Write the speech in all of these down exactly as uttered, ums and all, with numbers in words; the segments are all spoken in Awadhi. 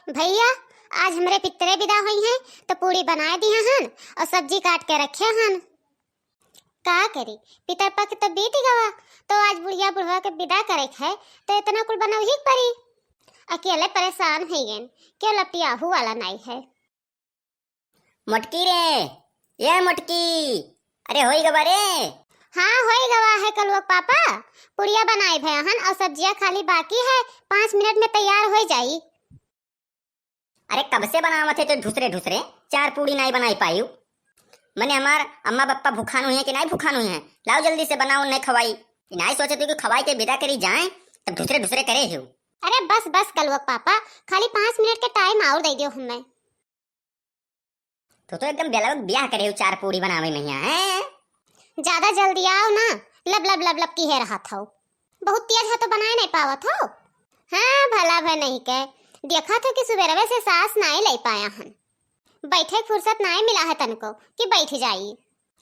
भइया, आज हमरे पितरे बिदा होइहैं, तो पूड़ी बनाए दिहे हन और सब्जी काट के रखे हन। का करी, पितर पख तो बीत गवा, तो आज बुढ़िया बुढ़वा के बिदा करे के है, तो इतना कुल बनउही के परी। अकेले परेशान होइ गएन, केउ लपटियाहू वाला नाई है। मोटकी रे, ए मोटकी, अरे होई गवा रे। हाँ, होई गवा है कलुआ के पापा, पुड़िया बनाए भया हन और सब्जिया खाली बाकी है, पाँच मिनट में तैयार होइ जाई। अरे कब से बनावत है तो ढुसरे ढुसरे, चार पूड़ी नाई बनाई पायू। मने हमार अम्मा बप्पा भूखान हुइहैं कि नाई भूखान हुइहैं? लाओ जल्दी से बनाओ, नाई खवाई। ई नाई सोचत हो कि खवाई के बिदा करी जाए, तब ढुसरे ढुसरे करे हो। अरे बस बस कलुआ के पापा, खाली पाँच मिनट के टाइम और दे दियो हमें। तो तो एकदम बेलवा के बियाह करे हो, चार पूड़ी बनावे में हियाँ, हैं? ज्यादा जल्दी आओ ना, लब लब लब लब किहे रहत हो। बहुत तेज है तो बनाए नहीं पावत हो। हाँ, भला भय नहीं के, देखत हो कि सुबेरवे से सास नाई ले पाया हन, बैठे के फुर्सत नाई मिला है तनको कि बैठ जाई।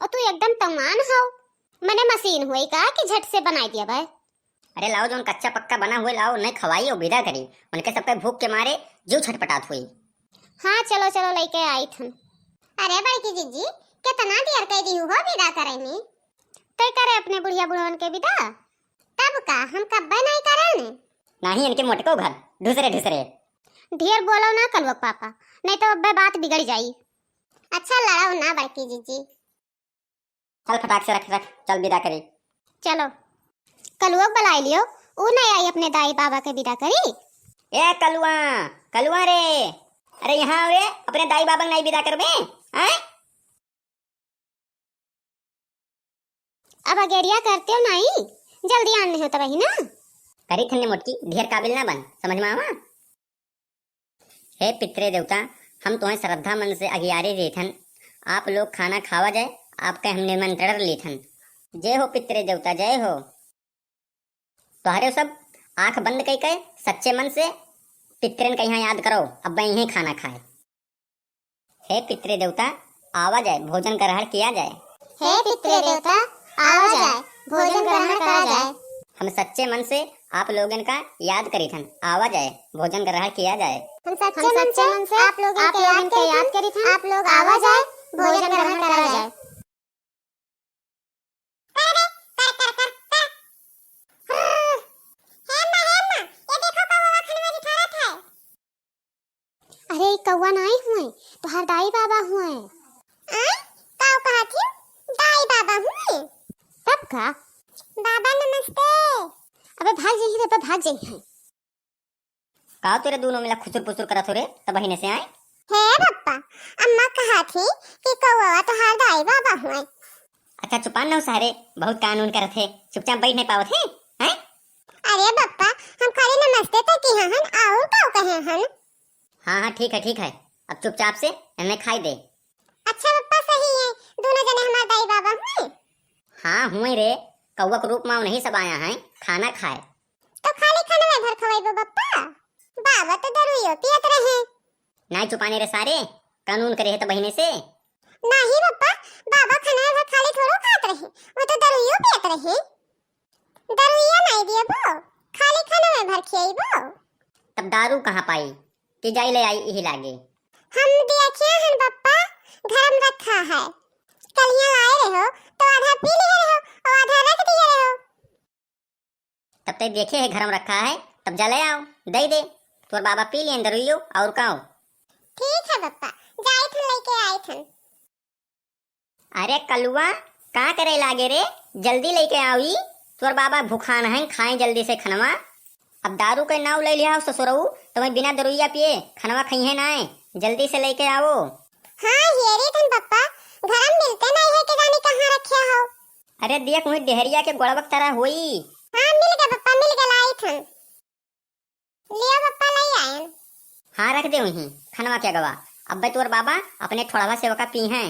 और तू एकदम तमान हो, मने मशीन हुई का कि झट से बनाई दिया भाई। अरे लाओ, जौन कच्चा पक्का बना हुए लाओ, नहीं खवाई और बिदा करी। उनके सबके भूख के मारे जीव छटपटात हुई। हाँ, चलो, चलो, लेके आई थन। अरे बड़की जीजी, कितना देर कह दी हो बिदा करे में? तय करे अपने बुढ़िया बुढ़वन के बिदा। तब का, हम कब्बे नहीं करन। नहीं, इनके मोटको घर, ढुसरे ढुसरे। ढेर बोलो ना कलुआ के पापा, नहीं तो अब्बे बात बिगड़ जाई। अच्छा लड़ाओ ना बड़की जीजी। चल फटाक से रख, रख, चल बिदा करी। चलो, कलुआ के बुलाई लियो, ऊ नहीं आई अपने दाई बाबा के बिदा करी। ए कलुआ, कलुआ रे, अरे यहाँ आओ रे, अपने दाई बाबा के नहीं बिदा करबे, हैं? अब अगेरिया करते हो नहीं, जल्दी आने हो तब ही ना। करी थन्ने मोटकी, ढेर काबिल ना बन, समझ में आवा। हे पितरे देवता, हम तुम्हें श्रद्धा मन से अगियारी देथन, आप लोग खाना खावा जाए, आपके हम निमंत्रण लेथन। जय हो पितरे देवता, जय हो। तोहरे सब आंख बंद कई के सच्चे मन से पितरन के यहाँ याद करो, अब यहीं खाना खाए। हे पितरे देवता, आवा जाए, भोजन ग्रहण किया जाए। हे पितरे देवता, आवा जाए, भोजन ग्रहण करा जाए। हम सच्चे मन से आप लोगन का याद करी थन, आवा जाए, भोजन ग्रहण किया जाए। हम सच्चे मन से आप लोगन के याद करी थन, आप लोग आवा जाए, भोजन ग्रहण करा जाए। अरे, कर, कर, कर, कर। हे अम्मा, हे अम्मा, ये देखो कौवा खनवा जी ठहरत है। अरे, ई कौवा नाई हुए, तोहार दाई बाबा हुए। आय, का कहा थी? दाई बाबा हुए? तब का? बाबा नमस्ते। अबे भाग जाइए, अबे भाग जाइए। का तोरे दोनों मिला खुसुर पुसुर करत हो रे, तब बहिने से आए? हे बप्पा, अम्मा कहा थी कि कौवा तोहार दाई बाबा हुए। अच्छा चुपान न हो सारे, बहुत कानून करत है, चुपचाप बैठ नहीं पावत है, हैं? अरे बप्पा, हम खाली नमस्ते तो किहे हन, और का कहे हन? हाँ, हाँ, ठीक है, ठीक है, अब चुपचाप से इन्हें खाई दे। अच्छा बप्पा, सही है, दोनों जने हमार दाई बाबा हुए? हाँ, हुए रे, कौवा के रूप में नहीं सब आया है, खाना खाए। तो खाली खाना में भर खवाइबो बप्पा? बाबा तो दरुइयो पियत रहे। नाई चुपाने रे सारे, कानून करे है तो बहिने से। नाही बप्पा, बाबा खाना में भर खाली थोड़ो खात रहे, वो तो दरुइयो पियत रहे। दरुइया नाई दियबो, खाली खाना में भर खियाइबो। तब दारू कहाँ पाई कि जाई ले आई यही लागे? हम दिया क्या हन बप्पा, घर में रखा है। कलिया लाए रहो तो आधा पी लिए रहो और आधा रख दिए रहो। तब तक देखे है घर में रखा है, तब जा ले आओ, दे दे। तोर बाबा पी लिए दरुइयो और काओ। ठीक है बप्पा, जाई थन लेके आई थन। अरे कलुआ, का करे लागे रे? जल्दी लेके आओ ई। तोर बाबा भुखान हैं, खाए जल्दी से खनवा। अब दारू के नाव ले लिया हो ससुरऊ, तो मैं बिना दरुइया पिए खनवा खइहे नाय। जल्दी से लेके आओ। हाँ, हेरी थन बप्पा, घर में मिलते नहीं है, के जाने कहाँ रखे हो। अरे देख, वही डेहरिया के गोड़वक तरह होई। हाँ, मिल गए बप्पा, मिल गए, लाई थन। लियो बप्पा, लाई आयन। हाँ, रख दे वहीं, खनवा के अगवा। अब्बे तोर बाबा अपने ठोड़वा से ओका पी हैं।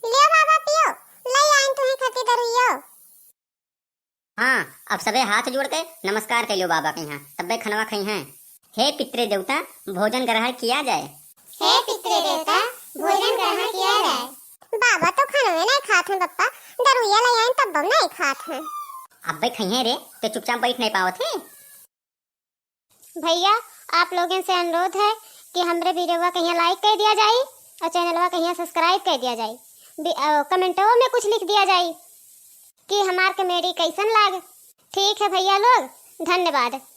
लियो बाबा पियो, लाई आयन तुम्हें खातिर दरुइयो। हाँ, अब सबे हाथ जोड़ के नमस्कार कर लियो बाबा के यहाँ, तब्बे खनवा खई हैं। हे पितृ देवता, भोजन ग्रहण किया जाए। हे पितृ देवता, भोजन ग्रहण किया जाए। बाबा तो खनवे नहीं खात हैं बप्पा, दरुइया ले आयन तब नहीं खात हैं। अब्बे खई हैं रे, ते चुपचाप बैठ नहीं पावत है। भैया, आप लोगन से अनुरोध है कि हमरे वीडियोवा कहिया like कर दिया जाई और चैनलवा कहिया subscribe कर दिया जाई। बी-, अ, कमेंटवा में कुछ लिख दिया जाई कि हमार comedy कैसन लाग। ठीक है भैया लोग, धन्यवाद।